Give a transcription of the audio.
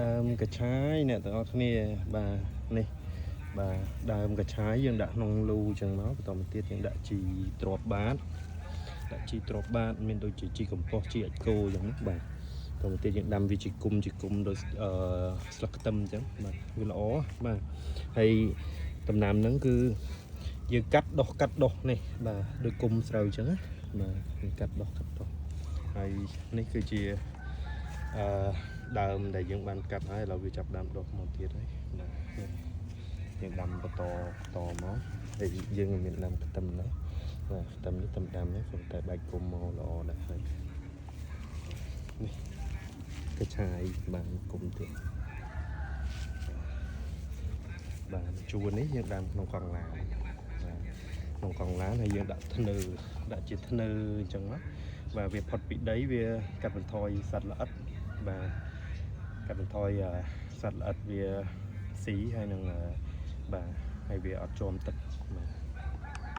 ដើមកឆាយអ្នកទាំងអស់គ្នាបាទនេះបាទដើមកឆាយយើងដាក់ក្នុងលូអញ្ចឹងមកបន្តមកទៀតយើងដាក់ជីទ្រាប់បាតដាក់ជីទ្រាប់បាតមានដូចជាជីកំប៉ុស្តជីអាចគោអញ្ចឹងណាបាទបន្តមកទៀតយើងដាំវាជាគុំជាគុំដូចអឺស្លឹកខ្ទឹមអញ្ចឹងបាទវាល្អបាទហើយដំណាំហ្នឹងគឺយើងកាត់ដុះកាត់ដុះនេះបាទដូចគុំស្រូវអញ្ចឹងណាបាទយើងកាត់ដុះកាត់ដុះហើយនេះគឺជាអឺ ដើមដែលយើងបានកាត់ហើយឥឡូវវាចាប់ដើមដុះមកទៀតហើយបាទនេះយើងដាំបន្តតមកហើយយើងមិនមានដាំខ្ទឹមដែរបាទខ្ទឹមនេះខ្ទឹមដាំនេះគ្រាន់តែបែកគុំមកល្អដែរហើយនេះកញ្ឆាយបានគុំទៀតបាទជួននេះយើងដាំក្នុងកង់ឡានបាទក្នុងកង់ឡានហើយយើងដាក់ធ្នើដាក់ជាធ្នើអញ្ចឹងណាបាទវាផុតពីដីវាកាត់បន្ថយសត្វល្អិតបាទ កាត់បន្ថយអឺសត្វល្អិតវាស៊ីហើយនឹងអឺបាទហើយវាអត់ជាំទឹកបាទ។